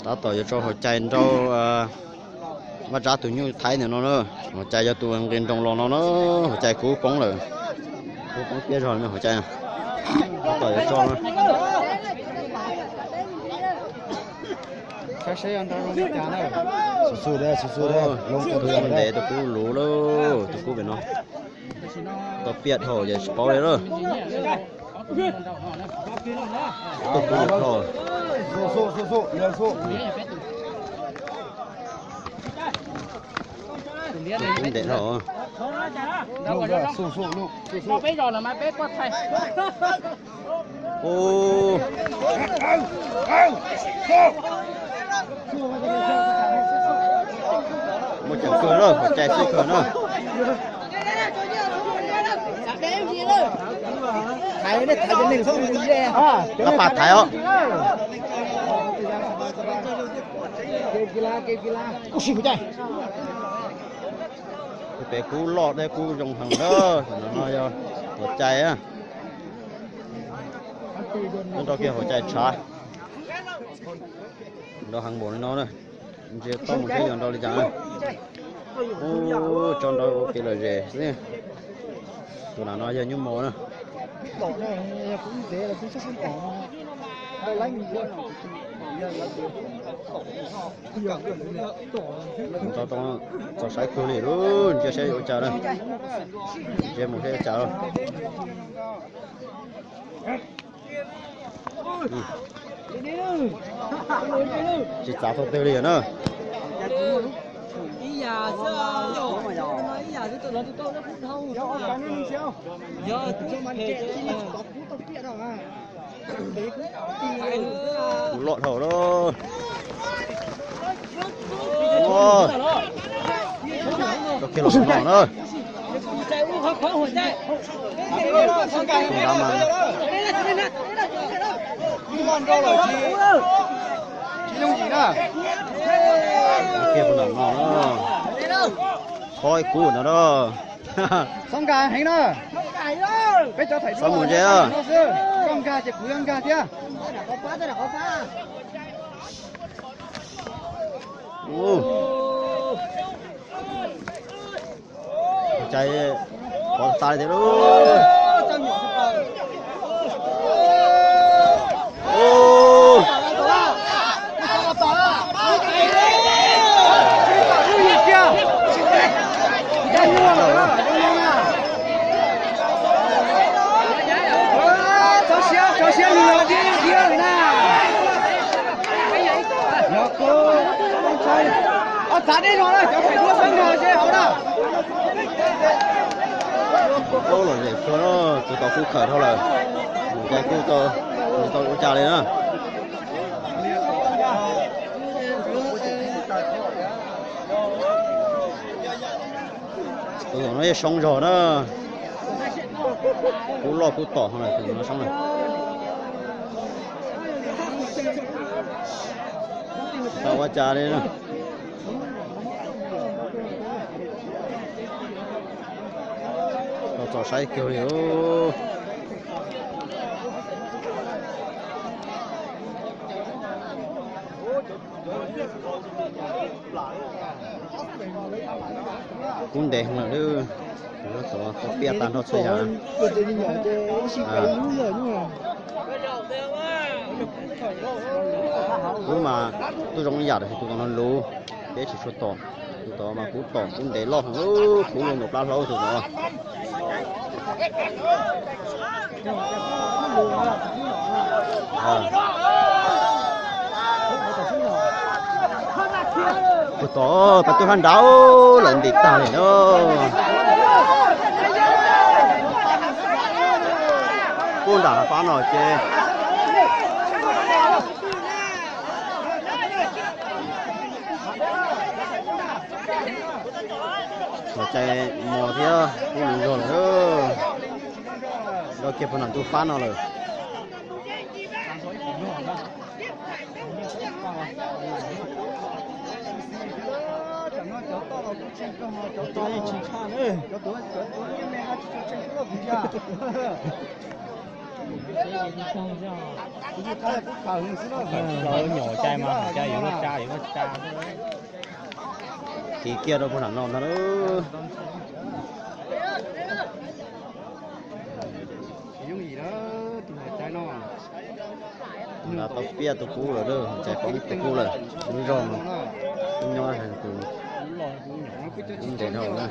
Tab tom yuav tso hauv cai nrau Vaj Tsab tus nyuj Thaib ntawm no na. Hauv cai yog tus nqis nroos los no na, hauv cai kub poob lawm. Kub poob tiab zog li hauv cai. Tab tom yuav tso no. Xub xub, tus kub ntev, tus kub luv lawm, tus kub pem no. Tau piam dhau ces tsis paub li lawm. Tus kub luv dhau. Tus kub ntev dhau. Muaj ceem kawg na, hauv cai xwb kawg na. Lab pas thaiv os. Pem kub loj thiab kub zoo heev na, no yog hauv cai. Nrau kiag hauv cai tshav. Nrau heev npaum li no na. Ntsia toj mus seb yuav nrau li cas na. Ub, tso nrau ua kev lom zem xwb. Tus nam no yog nyuj mos na. Txaus saib kawg li lauj, ntsia saib ua cas na. Ntsia mus saib ua cas lauj. Tsis txav tau twg li na. Kub loj dhau lawm. Rau kiag los no na. Kiag puas nram no na. Qhov ib kub no na. Txhob nkag heev na. Peb cov thaij duab mus ze no xwb, koj nkag ces kuv yuav nkag thiab. Ua cas pov tas li tiag lauj. Txhob siab, txhob siab, nws diab diab na. Yog kub, ob txav deb zog na, cov thaij duab xab nkag ze hauv na. Ub, lom zem kawg na, tus tod kub khawm dhau lawm. Mus cai kuj tau, tsis tau ua cas li na. Tus no yeej soob zog na. Kub loj kub tom tus no soob na. Tau ua cas li na. Tau txaus saib kawg li. Kub ntev heev lawm, tau piam tag nrho txhua yam. Kub mas tub zoo ib yam tiam sis tus tom no luv, peb tsis tshua tom. Tus tom mas kub tom kub ntev loj heev, kub luaj nkaus plab hlaub tus tom. Tus tom pas tub hab nrad lawm ntim tag li na. Kub nram fab no ces Hauv cai mos thiab kub luv zog lawm. Nrau kiag puag nram ntug fab no lawm. Nyuam cai mas cai yuav luaj tsa yuav luaj tsa. Kis kiag rau puag nram no ntag lauj. Nqa tau piaj tus kub lawm lauj, cais poob tus kub lawm. Lub zog no nyob tus kub ntev dhau na.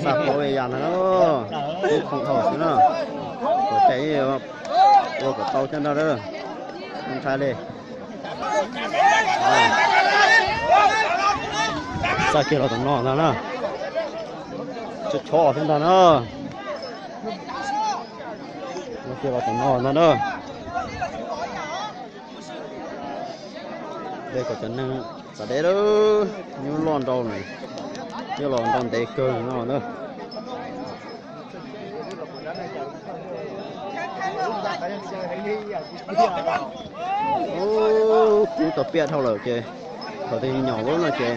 Xa paub yam ntag na, kub khoo dhau xwb na. Ua cai ua kom tau cov ntag, ntshai li. Xa kiag los tom no ntag na. Chob chob thiab ntag na. Los kiag los tom no ntag na. De kom cov neeg txav deb lawm, nyuj loj nrau na, yog los nrau ntev kawg no na. Kub tau piaj dhau lawm ces thaum twg nyom lub no ces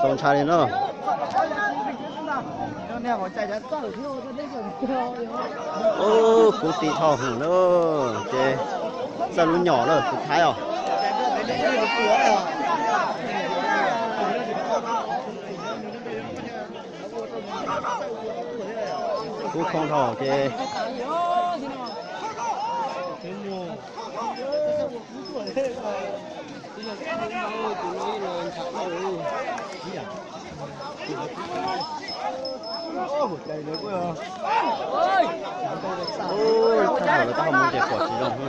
tau ntshai li no. Kub ti dhau hwv na, ces txawj lub nyom lawm tus Thaib os. Kub khoo dhau ces Tab tom lawv tab ho mus ces pom tsis zoo na.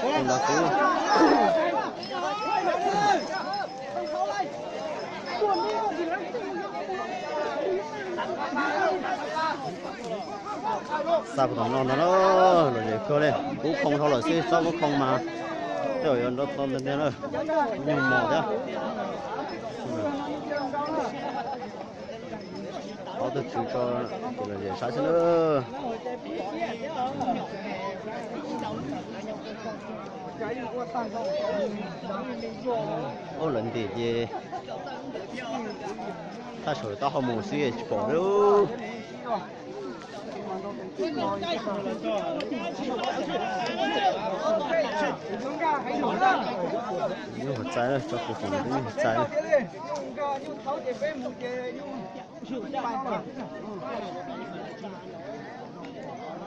Tus ntawd kub xa puag tom no ntag na, lom zem kawg li. Kub khoo dhau lawm xwb, txhob kub khoo mas tej zaum yuav nrau tau ntawd ntag na. Nyuag mos thiab. Ob tug tswv tso ces lom zem saib xwb na. Ub, lawv ntim ces thaj saum taub hau mus xwb tsis pom li. Nyuj huas txaij, tso kuv tus nyuj huas txaij.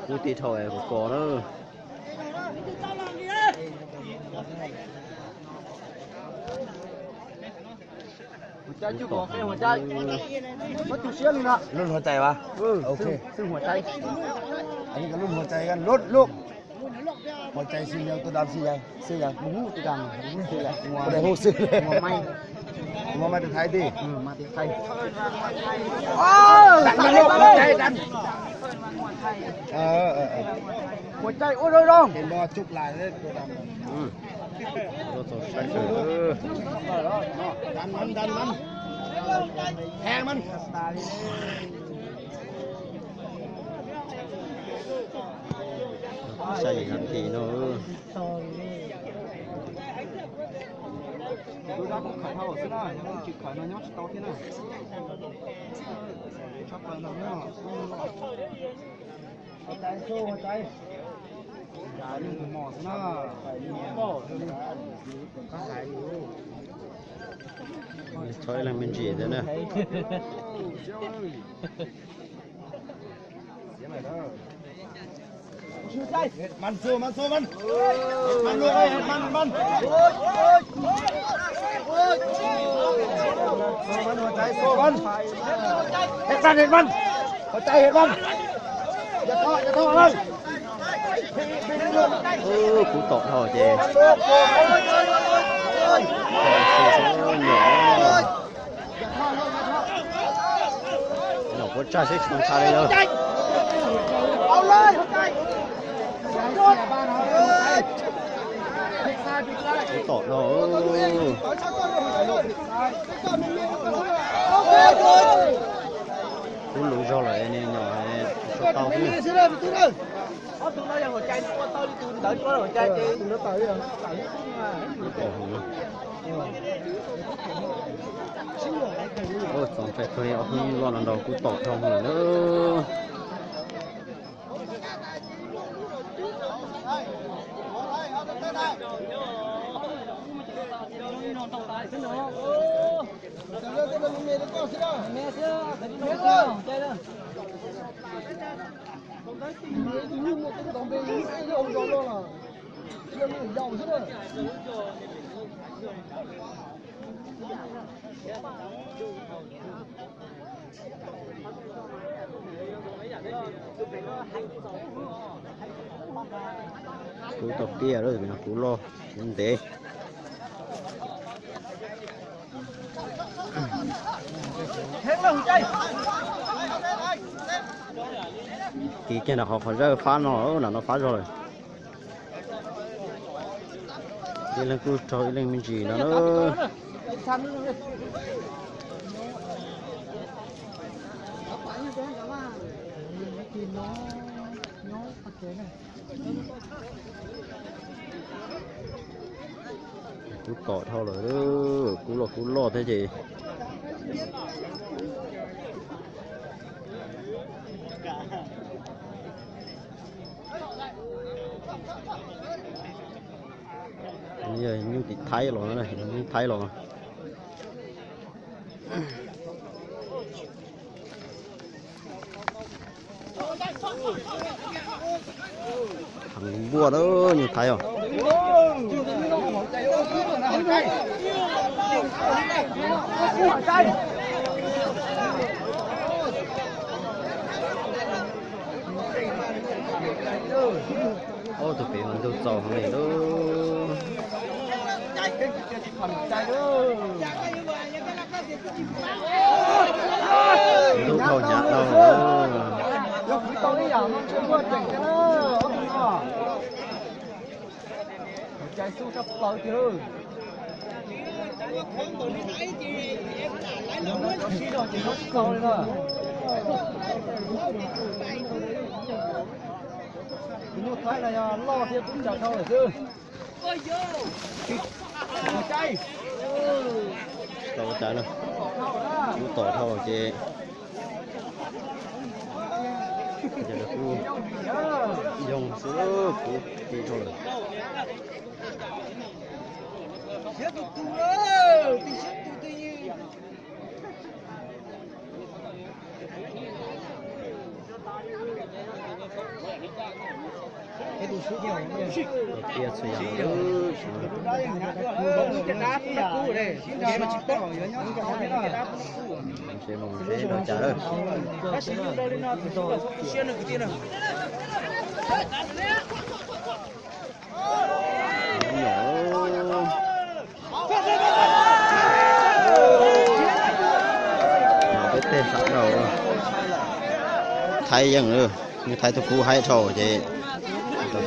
Kub ti dhau es kuv kos na. Lub huas tais vas. Ok. Lub huas tais, lub lub. Huas tais xwb yog tus dam xwb yog, xwb yog. Tus dam xwb yog. Tus dam xwb yog. Mas mas tus Thaib tij. Huas tais ua zoo zoo. Tuaj txog saib sawv daws. Heev mas. Saib yim nas this no. Tus dab kuj khawm dhau xwb na, yog leej twg khawm no nyob tsis tau thiab na. Tshaj plaws ntag na. Txhob ib leeg me ntsis thiab na. Kub tom dhau ces. Nyom puab tsaj seb tsis tau ntshai li lawm. Kub tom dhau. Kub luv zog lawm ne, nyom tsis tau xwb. Txaus ntshai kawg li, ob tug nyuj loj no nrog kub tom dhau lawm na. Kub tau tiaj lawm, kub loj, kub ntev. Kis kiag nram qhov, qhov zawj fab no, nram no fab zog lawm. Ib leeg kuj raug ib leeg me ntsis no na. Kub tom dhau lawm, kub loj kub loj thiab ces. Yog nyuj tim Thaib los, nyuj Thaib los. Heev npuaj na, nyuj Thaib os. Ob tug pem mas ntug txaus heev li lauj. Ntug dhau hnyav dhau. Tus nyuj Thaib no yog loj thiab kub ntsa dhau lawm xwb. Tau ua cas na, kub tom dhau ces kuj yoog xwb, kub ti dhau lawm. Tiaj txhua yam lawm. Ntshe mus ntshe ua cas lawm. Peb tej sawv daws, Thaib yeej, nyuj Thaib tus kub haib dhau ces